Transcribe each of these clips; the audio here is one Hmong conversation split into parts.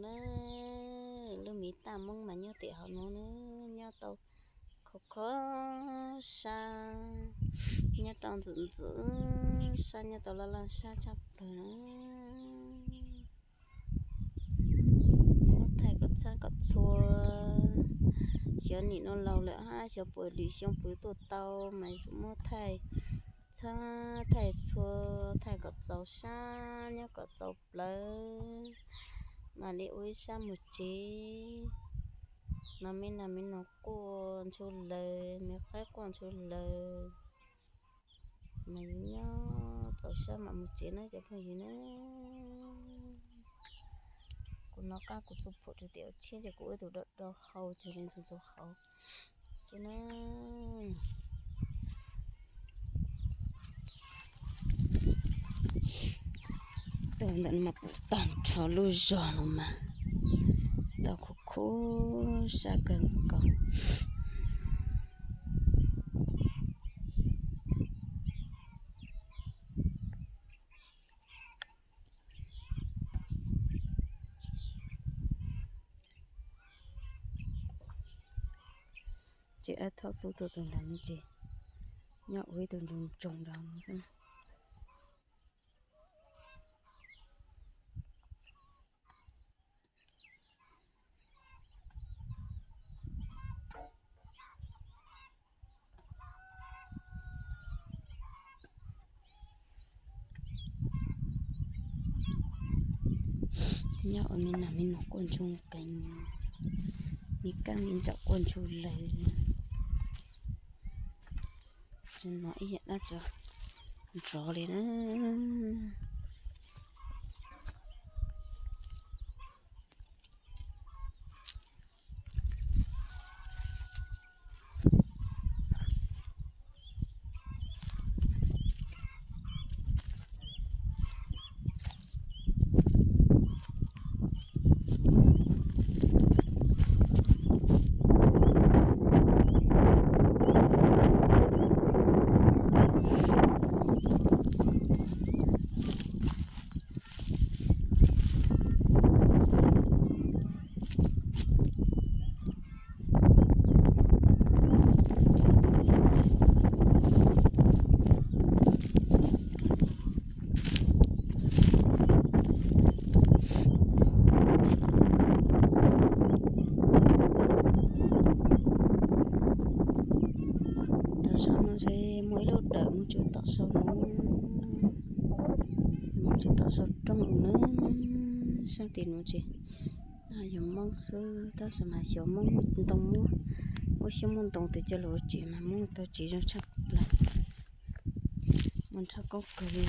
Na, lub miv taj moob mas nyob tim hauv no na, nyob tau khov kho sab, nyob tau ntxim ntxim sab, nyob tau laj laj sab tshaj plaws na. Muab thaij kom txhab kom txhua, xyov nim no laus lawm hab xyov puas dim xyoo puas tuaj tau mas yuav tsum muab thaij txhab thaij txhua, thaij kom txaus sab nyob kom txaus plawv, mam li ua ib sab mus tsev. No me nas me noog quaj ntsuag lawm, me qaib quaj ntsuag lawm, mas yuav nyob txaus sab mam mus tsev na cov phooj ywg na. Kuv nov qab kuv txuj phuam rau tias tshiab ces kuv ua tus do do hau ces li ntxuag ntxuag hauv xwb na. Tuaj ntawm no mas pum tag nrho lub zog no mas tau khuv khuv sab kawg nkaus. Ces dab thaub xub tuaj txog nrad no ces nyob ua ib tug ntsoog ntsoog nrad no xwb. Nyob ua me nas me noog quaj ntsuag qees, me kaab me ntsaum quaj ntsuag lawm. Tsis hnov ib yam dab tsi nrov li na. Tom saum no ces muaj ib lub dawm mus txog tom saum no, mus txog tom saum rooj na. Sab tim no ces yog Moob xwb tab sis mas xyov Moob muaj ntoo muab, muaj xyoob muaj ntoo twg coj los ua tsev mas Moob tau tsev zoo tshaj plaws, muaj nrhab koob kawg li.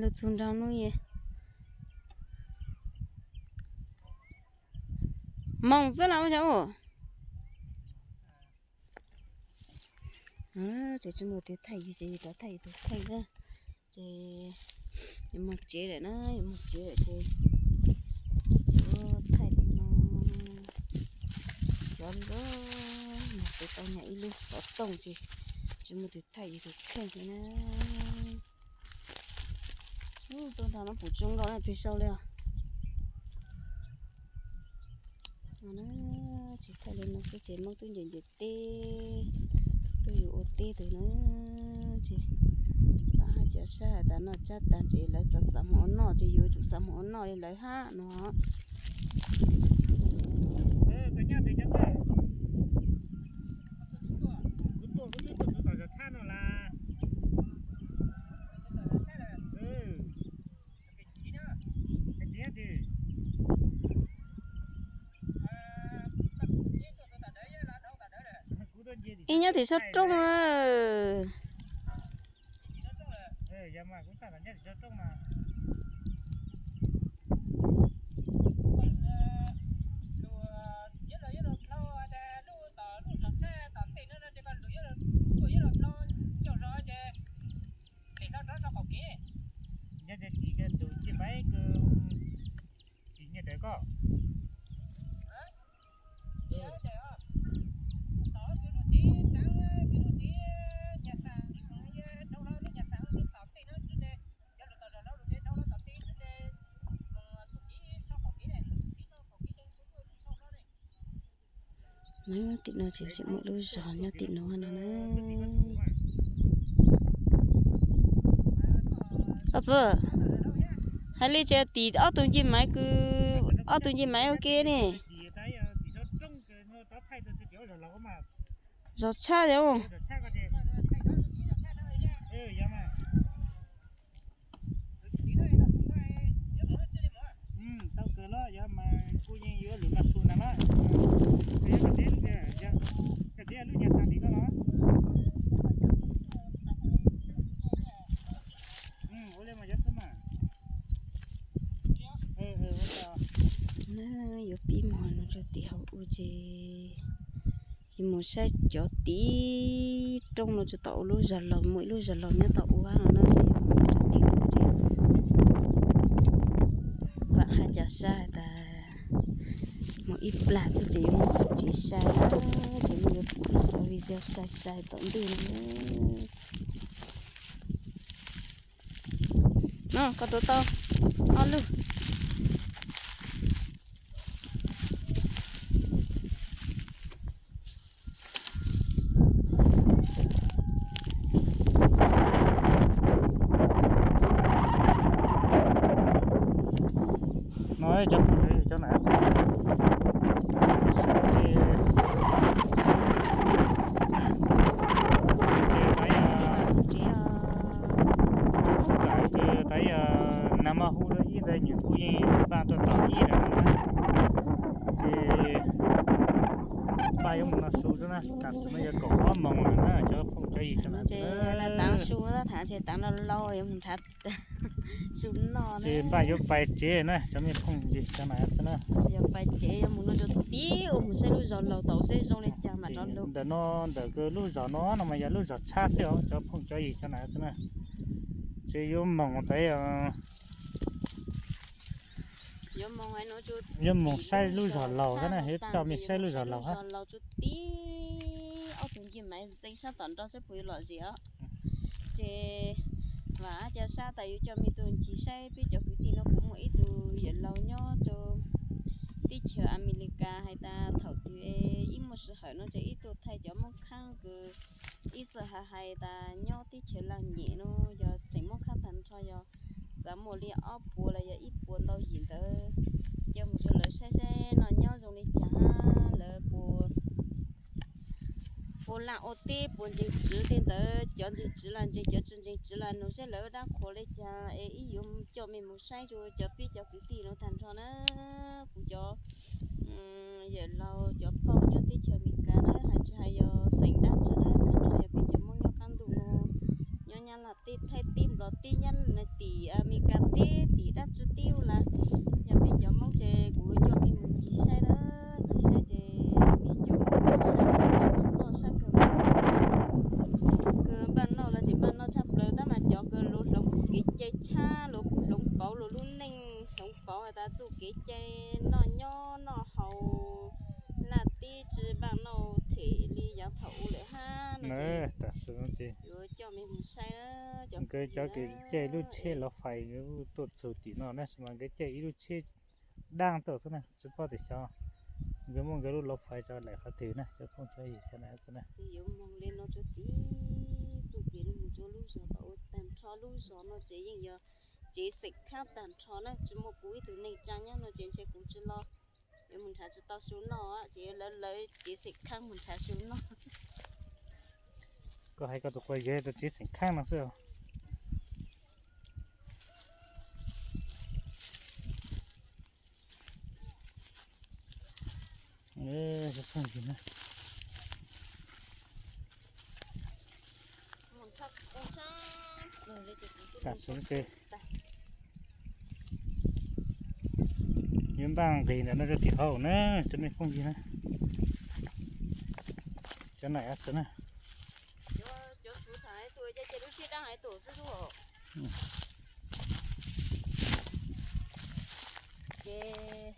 Lug txug nraag nuav es moog xwb las ua cas ua. Ces tsis muaj tus thaij yus ces yus rov thaij yus tus kheej na. Ces yus moog tsev lawm na, yus moog tsev lawm ces yus thaij li no. Cov lug moog tsev tau nyag ib lub qhov rooj ces tsis muaj tus thaij yus tus kheej li na. Tuaj nrag no pum zoo nkauj na, peg sau li os. Ces thaij li no xwb ces Moob twb nce nce teb, twb yuav ua teb tug na. Ces pab hab cov saib has tas noj tsab tag ces lawv xav xav moog ua noj ces yuav tsum xav moog ua noj li lawv hab no. Ib nyob tim sab roob na. Nyob tias txiv koj tus txiv npaib koj, txiv nyiaj rawv koj. Tim no tseem muaj lub zos nyob tim no no na. Txiv, hais li ces tim ob tug ncej maiv kws, ob tug ncej maiv ua ke ne. Zos tshaj os. Yuav pib mus no tso tim hauv ua ces yuav mus saib cov tim rooj no tso tom ua lub zos laus, muaj ib lub zos laus nyob tom ua no na. Vam hais cas saib tas mus ib plag xwb ces yuav mus txog tsev sai, ces mus yuav pum ib cov video sai sai tom ntej no. No koj tuav tau ob lub. No cov phooj ywg, cov nam txiv, ces tais, tais nag hmo hu dua ib ntawd nws kuj yeej npaj rau tom ib lawm na. Ces npaj yuav mus noj su xwb na, tam sim no yog kaum ob moos lawm na cov phooj cov ywg. Ces taav su na, thaum ces taav no lauj yuav mus nrhav su noj. Ces npaj yuav pais tsev na cov me phooj ywg cov nam txiv na. Yuav pais tsev yuav mus noj su tib ua mus saib lub zos laus tau seb zoo li cas mam rov lug. Ntawm no, ntawm lub zos no no mas yog lub zos tshab xwb os cov phooj cov ywg cov nam txiv na. Ces yuav moos tas yuav moos saib lub zos laus xwb na, yuav coj me saib lub zos laus hab. Tib ob tug ncej maiv ntxeev sab tom nrog seb puas yuav lom zem os. Ces vam hais cas saib tas yuav coj me tug ncig saib peb cov kwv tij no puas muaj ib tug yawm laus nyob rau teb chaws Amelikas hais tas thaum twg ib muaj sij hawm no ces ib tug thaij cov Moob Khaab kws ib txwm hais hais tas nyob teb chaws Laaj Nyem no yog xeem Moob Khaab tag nrho yog xav muaj li ob puas los yog ib puas ntau yim ntawd. Coj mus rau lawv saib saib no nyob zoo li cas hab lawv puas ua laj ua teb puas ntseeg tswv tej ntawd, cov ntseeg tswv los ntseeg, cov tsis ntseeg tswv los nug seb lawv dab qhuas li cas es ib yuav coj mej mus saib rua cov peb cov kwv tij nuav tag nrho na. Kuv cov yawm laug cov phauj nyob teb chaws Amelikas na, hais tsis hais yog xeem dab tsi na, tag nrho yog peb cov Moob nyob qab ntuj nuav, nyob Nyab Laj teb, Thaib teb, Nplog teb, Nyab, tim Amelikas teb, tim dab tsi teb los yog peb cov Moob ces kuv coj mej mus ncig saib na, ncig saib ces peb cov Moob saib txoj sab kawg, kws npaj noj los tseem npaj noj tshaj plaws tab mas cov kws luag hloov kev cai tshab, luag hloov pauv luag lub neej, hloov pauv has tas txuj kev cai noj nyob noj haus, laj teb tsi npaj noj them li yav thaum ub lawm hab no ces yuav coj mej mus saib na. Nkawd cov kws caij lub tsheb lov fais tuaj txug tim no na, tab sis mas nkawd caij ib lub tsheb dab tuaj xwb na, tsis paub tias xyov nkawd muaj nkawd lub lov fais tso laim qhov twg na, cov phooj cov ywg cov nam txiv na. Ces yuav moog li no rua tim txuj kev mus rua lub zos tau ua tag nrho. Lub zos no ces yeej yog tsev xeem Khaab tag nrho na, tsis muaj kuv ib tug neej tsaa nyob no ces ntshe kuv tsis los, yuav mus nrhav tsis tau su noj ces yuav lawv lawv tsev xeem Khaab mus nrhav su noj. Koj hais koj tus quas yawg rau tsev xeem Khaab no xwb. Tam sim no ces yuav npaj nqis ntawm no rau tim hauv na, cov me phooj ywg na, cov nam txiv na. Ces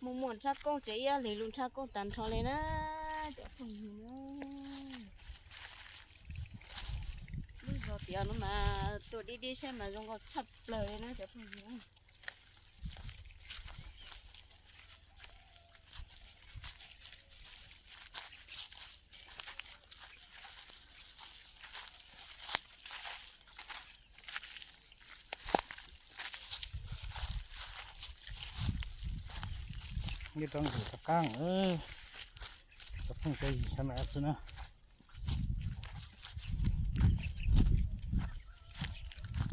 muaj muaj nrhab koob ces ib yam li lub nrhab koob tag nrho li na, cov phooj ywg na. Lub zos tiam no mas tuaj deb deb saib mas zoo nkauj tshaj plaws li na cov phooj ywg. Nyob rau nqus rov qab, cov phooj cov ywg sawv daws txhua na.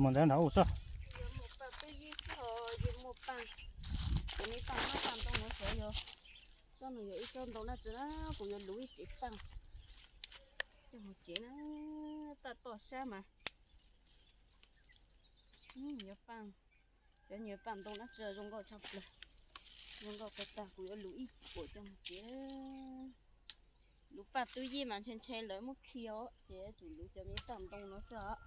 Mus ntawd nrad ua xwb. Yog mus paj twb yib xwb os, yog mus paj, kuv me paj noj paj ntoo no xyov yog tsob no yog ib tsob ntoo dab tsi na, kuv yuav luv ib cev paj coj mus cev na, paj toj sab mas. Yuav paj, cov nyuag paj ntoo dab tsi zoo nkauj tshaj plaws, zoo nkauj tag tag, kuv yuav luv ib puas coj mus cev. Luv paj twb yib mas ntshe ntshe lawv muab khi os, ces yuav tsum luv cov me paj ntoo no xwb os.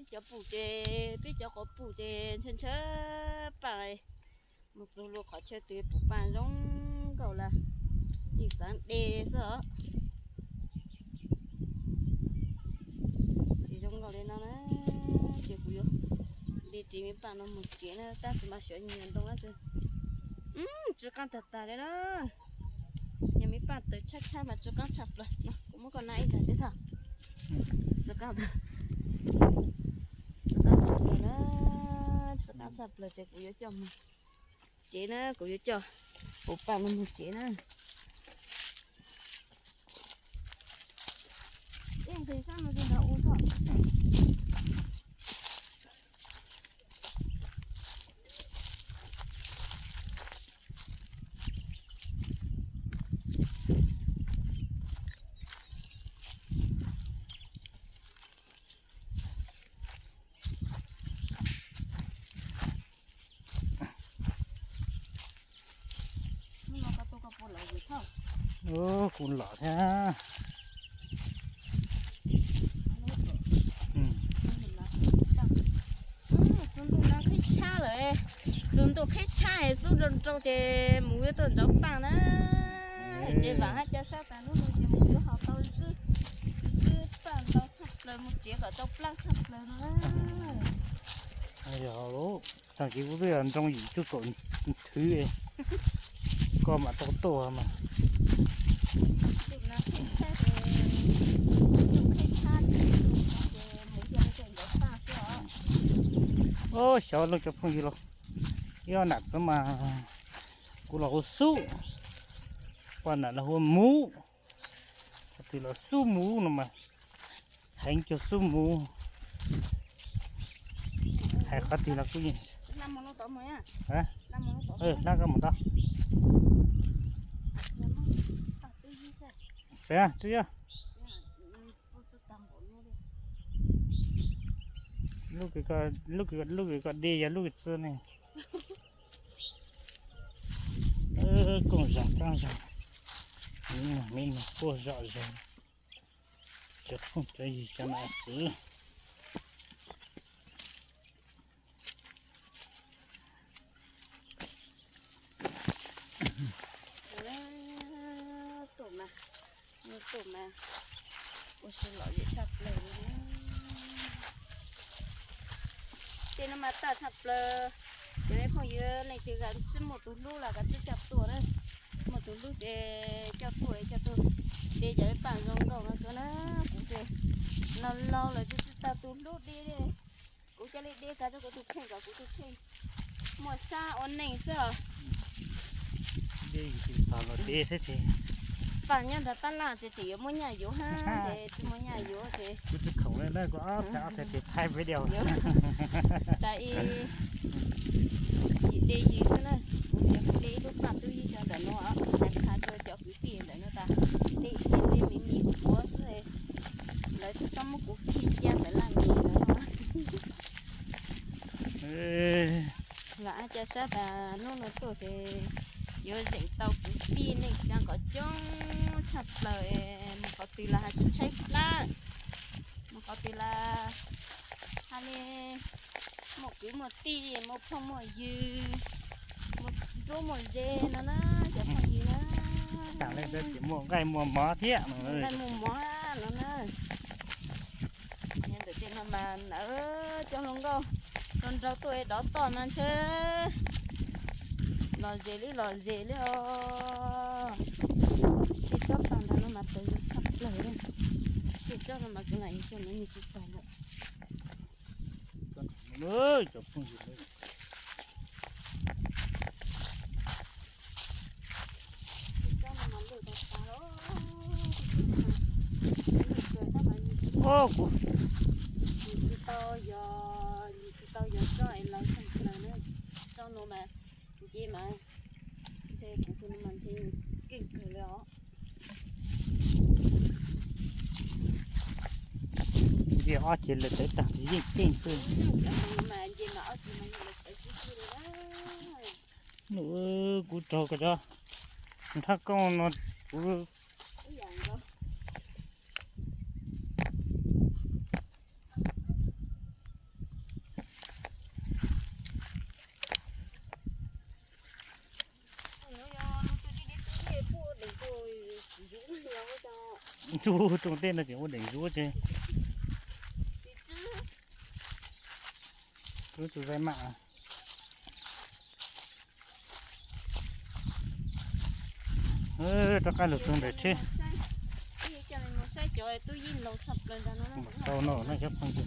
Peb cov pum ces, peb cov quav pum ces ntshaw ntshaw paj, mus txog lub qhov chaw twg pum paj zoo nkauj lawm, yeej xav de xwb os. Tsis zoo nkauj li no na, ces kuv yuav de ris me paj no mus tsev na, tab sis mas xyov nyuag ntoo dab tsi. Tsw qab tag tag li na. Nyuag me paj tawv tshab tshab mas tsw qab tshaj plaws no, kuv muab koj na ib ntsag seb thaum. Tsw qab, tsw qab tshaj plaws na, tsw qab tshaj plaws ces kuv yuav coj mus tsev na, kuv yuav coj kuv paj no mus tsev na. Ej, nqis sab no rau nrad ua tso. Ub, kuv los thiab. Txus ntuj no qhib tshab lawm, txus ntuj qhib tshab es xub nrau nrau ces mus yuav tuaj ntsoov paj na. Ces vam hab ca sab tas hnub no ces mus yuav ho tau zwb, zwb paj ntau tshaj plaws, mus tsev kom tau plaab tshaj plaws no na. Yog lawm, tag kis kuv twb yog nroo yim cuaj kaum nthwv, koj mam tau tuaj mas. Ub, xyov lub cov phooj ywg los, ib ob nam txiv mas kuv los hu xub, poj nam los hu muv, qhov twg los xub muv no mas, heev cuag xub muv, hais qhov twg los kuj yeej. Hlab koj mus tau. Pem tsis yog. Lub kws koj de yog lub kws txi ne. Kooj zog kaab zog, me noog quaj zom zaws, cov phooj cov ywg cov nam txiv. Tuaj mas, tuaj mas, ua si lom zem tshaj plaws li. Tej no mas tag tshaj plaws, ces peb phooj ywg leej twg kav tsij muaj tus hlub los kav tsij coj tuaj na. Muaj tus hlub ces coj tuaj, coj tuaj de cov paj zoo nkauj no tuaj na. Kuv ces laus laus lawm tsis tau tus hlub de li. Kuv cia li de tag rau kuv tus kheej kom kuv tus kheej muaj sab ua neej xwb os. Paj nyob nrog tab laj ces tseem yuav muaj nyaj yuav hab, ces tsis muaj nyaj yuav ces kuv tsis khoom li na, kuv ob txhais ob txhais tes thaij video tas ib yim de yim xwb na. Kuv ces kuv de ib lub paj tub yib xyoo ntawm no, hais qha rau cov kwv tij ntawm no tas, de ib yim de me me kuv quav xwb, lawv tsis txhob muab kuv khi cia ntawm laj mis ntawd no. Vam hab ca sab tas hnub no tuaj ces yuav zeem tau kwv tij neej tsa kom coob tshaj plaws, mus qhov twg los hais tsis tshaib plab, mus qhov twg los hais li muaj kwv muaj tij, muaj phooj muaj ywg, muaj nruab muaj ze no na, cov phooj ywg na. Tseem muaj nqaij muaj mov thiab, nqaij muaj mov no na. Ntawm tej no mas nawb, coob hluas nkauj rau nraug tuaj dov toj mas ntshe Lom zem li lom zem li os. Tej tsob paj ntawd no mas tawv tshaj plaws li. Tej tsob no mas kuv lam ib tsob no nws tsis tawg lawm. Cov phooj ywg, o kuv tsis tau yog, tsis tau yog tsob es lawv tshaj plaws na. Tsob no mas nce mas ntshe kuv tus no mas ntshe keej kawg li os. Nce ob cev lawm tawv tag yeej keej xwb. Nce mas ob cev mas yeej lawv tawv xwb xwb li na. Nws kuv raug koj cov nrhab koob no kuv Ntuj rooj tej no ces ua deem zuv ces. Kuv tus zai mam rov qab lug tug ntawm tsheb. Tau no no cov phooj ywg,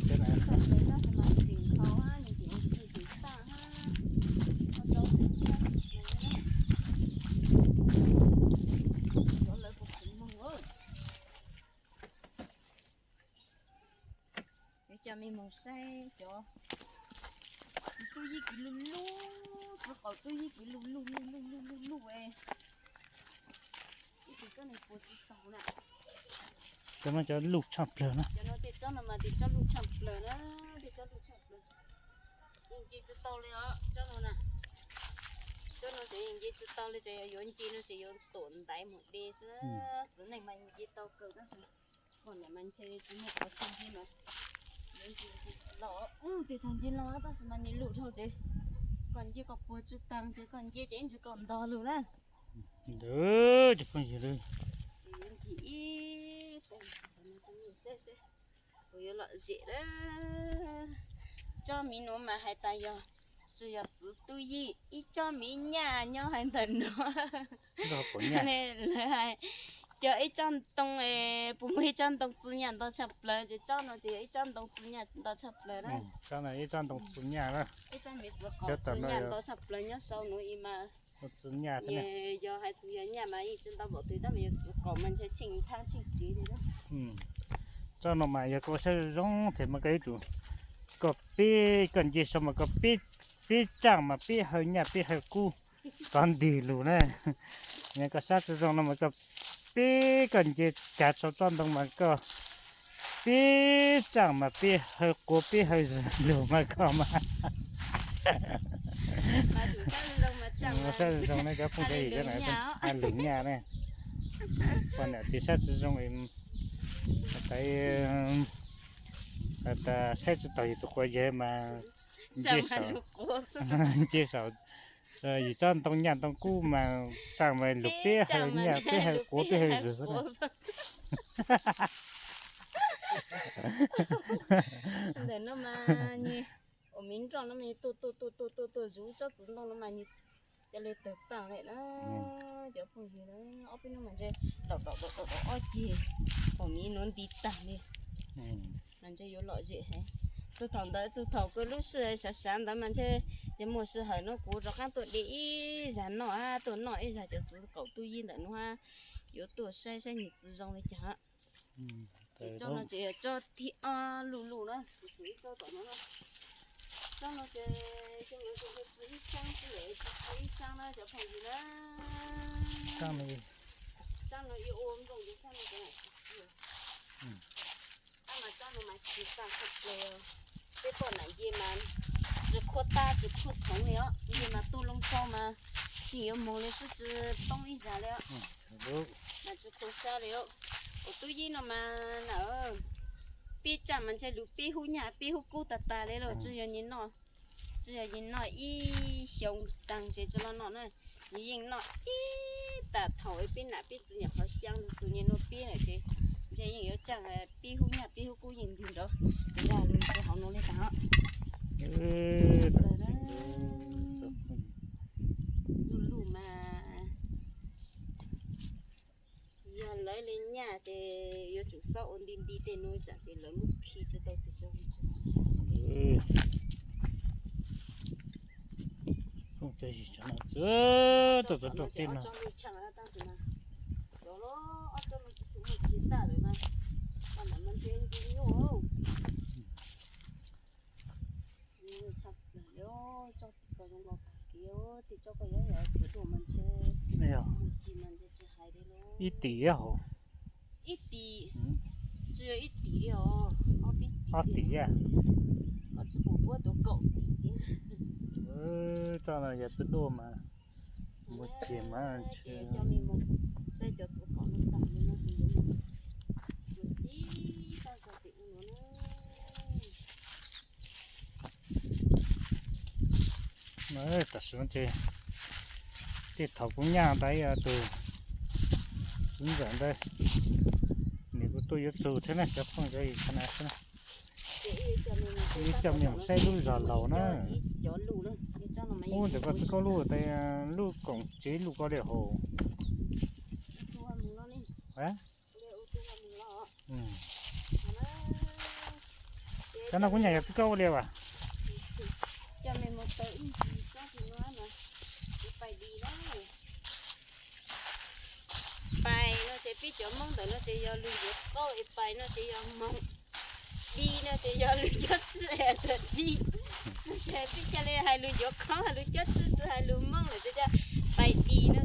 yuav coj mej mus saib cov tub yij kiv luj luj, txiv qaum tub yij kiv luj luj luj luj luj luj luj. Ib tug tsob no puas tsis tau na. Cov no cov luj tshaj plaws na. Cov no tej tsob no mas tej tsob luj tshaj plaws na, tej tsob luj tshaj plaws. Yeej nce tsis tau li os tsob no na. Tsob no ces yeej nce tsis tau li, ces yog yuav nce no ces yuav tuam ntaiv mus de xwb. Txiv neej mas nce tau kawg tab sis poj niam mas ntshe tsis muaj qhov twg nce mas yuav nce nce tsis los. Tej thaum nce los tab sis mas nws luj dhau ces koj nce koj puas tsis tau ces koj nce ces ib ntsis koj ntog lug na. Ntawd cov phooj ywg, ces yuav nce ib puas yuav lom zem na. Tsob miv nuav mas hais tas yog tsis yog txiv tub yij, ib tsob miv nyaj nyob hais ntawm nuav. Lawv hais cov ib tsob ntoo, puas muaj ib tsob ntoo txwv nyaj nto tshaj plaws, ces tsob no ces yog ib tsob ntoo txwv nyaj nto tshaj plaws na. Ib tsob miv txwv qaum txwv nyaj nto tshaj plaws nyob sau nuav i mas. Yog hais txug yog nyaj mas yeej tsis ntau npaum twg tab mas yog txiv qaum mas ntshe tsheej thaab tsheej tsiv li. Tsob no mas yog koj saib zoo zoo thiab mas koj yuav tsum, koj peb, koj nce sau mas koj peb tsaaj mas peb hawv nyaj peb hawv kub rov ntwg lug na. Yog koj saib tsis zoo no mas koj peb, koj nce cav sau tsob ntoo mas koj peb tsaaj mas peb hawv quav peb hawv zwg lug mas koj mas. Saib zoo zoo na cov phooj ywg, lug nyaj na. Poj niam tsis saib tsis zoo, saib tsis taus yus tus quav yawg mas nce saum, nce saum yus tsob ntoo nyaj ntoo kub mas tsaaj mas lug peb hawv nyaj peb hawv quav peb hawv zwg xwb na. Ntawm no mas nws ua miv nroj no mas nws tuaj tuaj tuaj tuaj tuaj zuv tsob txiv ntoo no mas nws ca le tawg taag le na. Cov phooj ywg, ob peb hnub mas ntshe dam dam dam dam ob ceg, ua miv nuav nti taag li. Mas ntshe yuav lom zem heev. Txug thaum ntawd txug thaum kws lub sij hawm sav sav ntawd mas ntshe yog muaj sij hawm no kuv rov qaab tuaj de ib zag noj, tuaj noj ib zag cov txiv qaum tub yij ntawm nuav, yuav tuaj saib saib nws txwv zoo li cas. Ces tsob no ces yog tsob thib ob luj luj na, kuv tshuav ib tsob tom no na. Tsob no ces xyoo no ces txwv ib xyaab xwb, txwv ib xyaab na cov phooj ywg na. Tsob no ib ua nplooj ces tsob no ces tab mas tsob no mas tsis tag tshaj plaws. Peb poj niam nce mas tsis khuab tab tsis khuab thoov li os, nce mas tuaj loo tsau mas tseem yuav moog li xwb tsis poob ib zag li os. Mas tsis khuab sab li os. Ua tub yij no mas na, peb tsaaj mas ntshe lug peb hub nyaj peb hub kub tag tag li los tsis yog nws noj, tsis yog nws noj ib xyoo taag ces tsis los noj na. Nws yeej noj ib tag thaum peb nam peb txiv nyam qhov xyaa lug txug nws nua peb lawm ces ntshe yeej yuav tsaaj peb hub nyaj peb hub kub yeej ntwg nrov zag lug rua hauv nuav li taag. Lug Lawv li nyaj ces yuav tsum xob ua nti nti tej nuav tsam ces lawv muab khi tsis tau tis zog. Txhooj teb zig tsam no txawm tau txog tej no. Ib tim hauv. Ib tim, tsis yog ib tim li os, ob peb tim, ob tim, tsis pum puab tus kaum tim. Txoj no yog txwj duaj mas, mus ceg mas. Saib cov txwj kaum no tam no tus yuav mus tib tag zog tim ub no na. Tam sim no ces tej thaum kuv nyaj ntawd tus txiv ntxawm ntawd, nws kuj tuaj yuav txug thiab na, cov phooj ywg xav na xwb na. Ib coj me mus saib lub zos laus na. Ub, ntawm koj txwv koj lub tais, lub koom tsev lub koj li hauv. Cov no kuv nyam yog txwv koj ua li as. Pais no ces peb cov Hmoob ntawm no ces yog lug yuav qaub es pais no ces yog moog. Di no ces yog lug cuab txwj es tuag di. Ces peb ca le hais lug yuav qaub hais lug cuab txwj tsis hais lug Hmoob lawm ces pais di no.